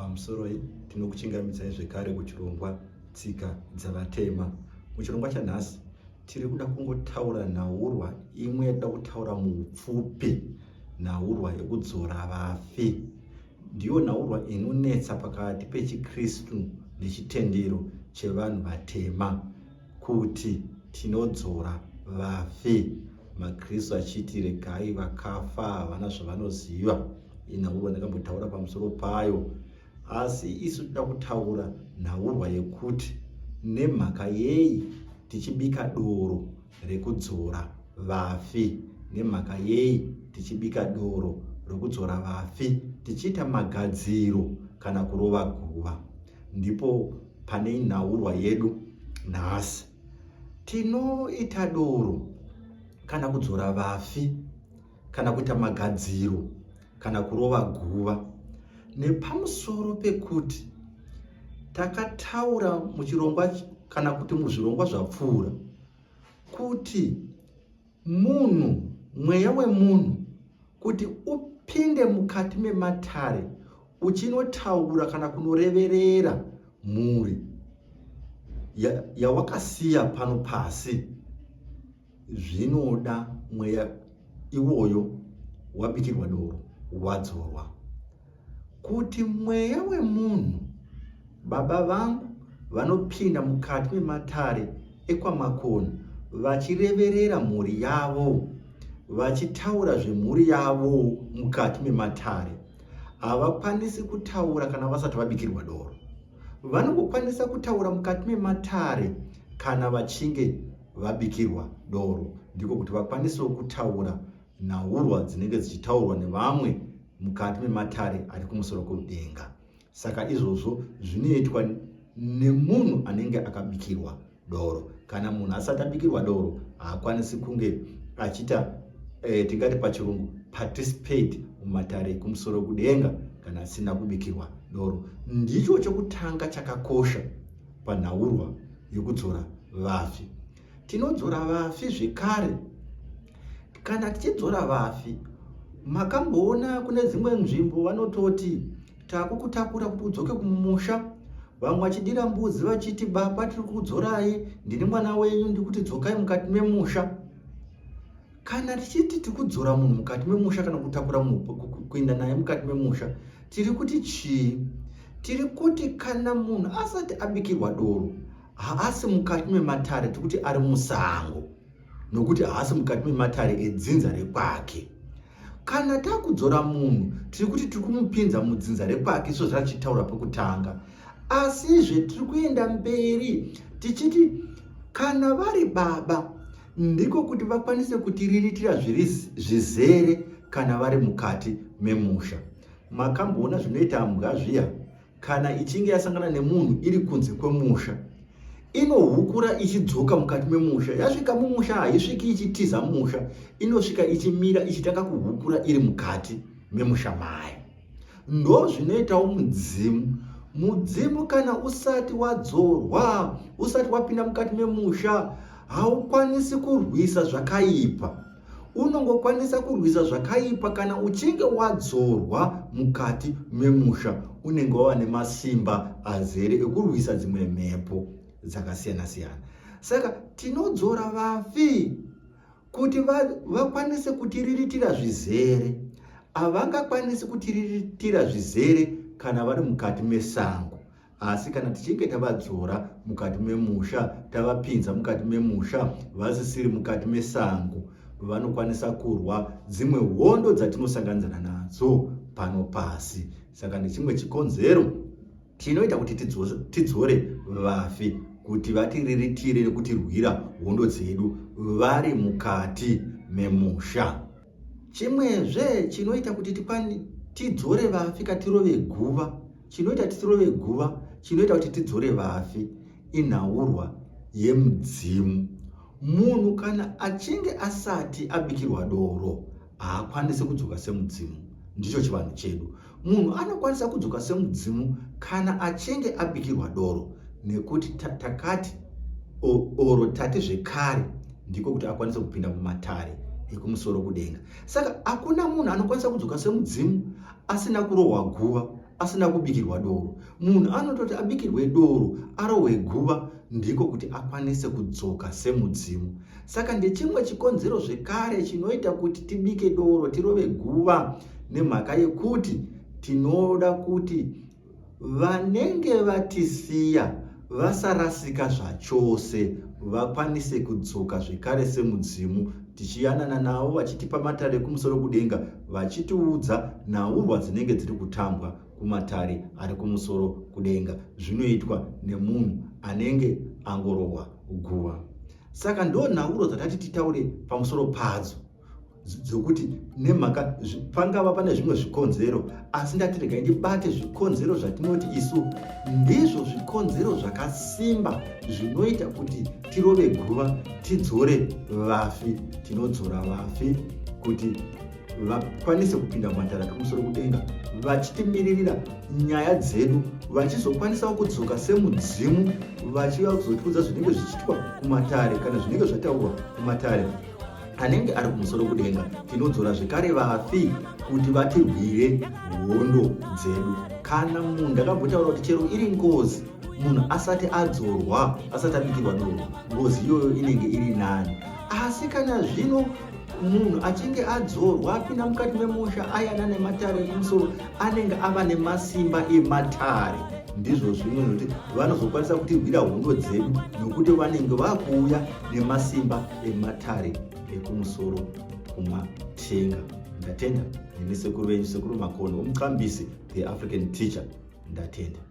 Pamusoroi, tinokuchingamidzai zvekare kuchirongwa Tsika Dzavatema. Muchirongwa chanhasi tiri kuda kungotaura nhaurwa imwe yatida kutaura muupfupi, nhaurwa yekudzora vafi. Ndiyo nhaurwa inonetsa pakati pechiKristu nechitendero chevanhu vatema kuti tinodzora vafi. MaKristu achiti regai vakafa havana zvavanoziva. Inhaurwa ndakambotaura pamusoro payo. Asi isu toda kutaura nhaurwa yekuti nemhaka yei tichibika doro rekudzora vafi, nemhaka yei tichibika doro rokudzora vafi tichiita magadziro kana kurova guva. Ndipo pane nhaurwa yedu nhasi. Tinoita doro kana kudzora vafi kana kuita magadziro kana kurova guva nepamusoro pekuti takataura muchirongwa kana kuti muzvirongwa zvapfuura kuti munhu mweya wemunhu kuti upinde mukati mematare uchinotaura kana kunoreverera mhuri yawakasiya ya pano pasi Zvinoda mweya iwoyo wabikirwa doro wadzorwa. Kuti mweya wemunhu, baba vangu vanopinda mukati mematare ekwaMakoni vachireverera mhuri yavo, vachitaura zvemhuri yavo mukati mematare. Havakwanisi kutaura kana vasati vabikirwa doro. Vanongokwanisa kutaura mukati mematare kana vachinge vabikirwa doro ndiko kuti vakwanisewo kutaura nhaurwa dzinenge dzichitaurwa nevamwe mukati mematare ari kumusoro kwekudenga. Saka izvozvo zvinoitwa nemunhu anenge akabikirwa doro. Kana munhu asati abikirwa doro haakwanisi kunge achiita eh, tingati pachirungu participate mumatare ekumusoro kudenga kana asina kubikirwa doro. Ndicho chokutanga chakakosha panhaurwa yekudzora vafi. Tinodzora vafi zvekare. Kana tichidzora vafi, makamboona kune dzimwe nzvimbo vanototi takukutakura kuti udzoke kumusha. Vamwe vachidira mbudzi vachiti baba tiri kudzorai, ndini mwana wenyu ndikuti dzokai mukati memusha. Kana tichiti tiri kudzora munhu mukati memusha kana kutakura munhu kuenda naye mukati memusha, tiri kuti chii? Tiri kuti kana munhu asati abikirwa doro, haasi mukati mematare, tiri kuti ari musango, nokuti haasi mukati mematare edzinza rekwake. Kana takudzora munhu, tiri kuti tiri kumupinza mudzinza rekwake, so zvatichitaura pekutanga. Asizve tiri kuenda mberi tichiti kana vari baba ndiko kuti vakwanise kutiriritira zviri zvizere kana vari mukati memusha. Makamboona zvinoita mbwa zviya kana ichinge yasangana nemunhu iri kunze kwemusha inohukura ichidzoka mukati memusha. Yasvika mumusha haisviki ichitiza musha, inosvika ichimira ichitanga kuhukura iri mukati memusha mayo. Ndozvinoitawo mudzimu. Mudzimu kana usati wadzorwa, usati wapinda mukati memusha, haukwanisi kurwisa zvakaipa. Unongokwanisa kurwisa zvakaipa kana uchinge wadzorwa mukati memusha, unenge wava nemasimba azere ekurwisa dzimwe mhepo dzakasiyana-siyana. Saka tinodzora vafi kuti vakwanise kutiriritira zvizere. Havangakwanisi kutiriritira zvizere kana vari mukati mesango, asi kana tichinge tavadzora mukati memusha, tavapinza mukati memusha, vasisiri mukati mesango, vanokwanisa kurwa dzimwe hondo dzatinosanganidzana nadzo pano pasi. Saka ndechimwe chikonzero Tinoita kuti tidzore vafi kuti vatiriritire nekutirwira hondo dzedu vari mukati memusha. Chimwezve chinoita kuti tidzore vafi katirove guva, chinoita titirove guva, chinoita kuti tidzore vafi inhaurwa yemudzimu. Munhu kana achinge asati abikirwa doro haakwanisi kudzoka semudzimu. Ndicho chivanhu chedu. Munhu anokwanisa kudzoka semudzimu kana achinge abikirwa doro nekuti takati oro tati zvekare ndiko kuti akwanise kupinda mumatare ekumusoro kudenga. Saka hakuna munhu anokwanisa kudzoka semudzimu asina kurohwa guva. asina kubikirwa doro. Munhu anototi abikirwe doro arohwe guva ndiko kuti akwanise kudzoka semudzimu. Saka ndechimwe chikonzero zvekare chinoita kuti tibike doro tirove guva nemhaka yekuti tinoda kuti vanenge vatisiya vasarasika zvachose vakwanise kudzoka zvekare semudzimu tichiyanana navo vachitipa matare ekumusoro kudenga vachitiudza nhaurwa dzinenge dziri kutambwa kumatare ari kumusoro kudenga zvinoitwa nemunhu anenge angorohwa guva. Saka ndo nhauro dzatati titaure pamusoro padzo dzokuti nemhaka pangava pane zvimwe zvikonzero, asi ndati regai ndibate zvikonzero zvatinoti isu ndizvo zvikonzero zvakasimba zvinoita kuti tirove guva tidzore vafi. Tinodzora vafi kuti vakwanise kupinda mumatare ekumusoro kudenga vachitimiririra nyaya dzedu, vachizokwanisawo kudzoka semudzimu vachiuya kuzotiudza zvinenge zvichiitwa kumatare kana zvinenge zvataurwa kumatare anenge ari kumusoro kudenga. Tinodzora zvekare vafi kuti vatirwire hondo dzedu. Kana munhu, ndakambotaura kuti chero iri ngozi, munhu asati adzorwa, asati abikirwa doro, ngozi iyoyo inenge iri nani. Asi kana zvino munhu achinge adzorwa apinda mukati memusha ayana nematare ekumusoro, anenge ava nemasimba ematare. Ndizvo zvimwe zvekuti vanozokwanisa kutirwira hondo dzedu nokuti vanenge vakuuya nemasimba ematare ekumusoro kumatenga. Ndatenda. Ndini sekuru venyu, Sekuru Makono, umqambisi, the African teacher. Ndatenda.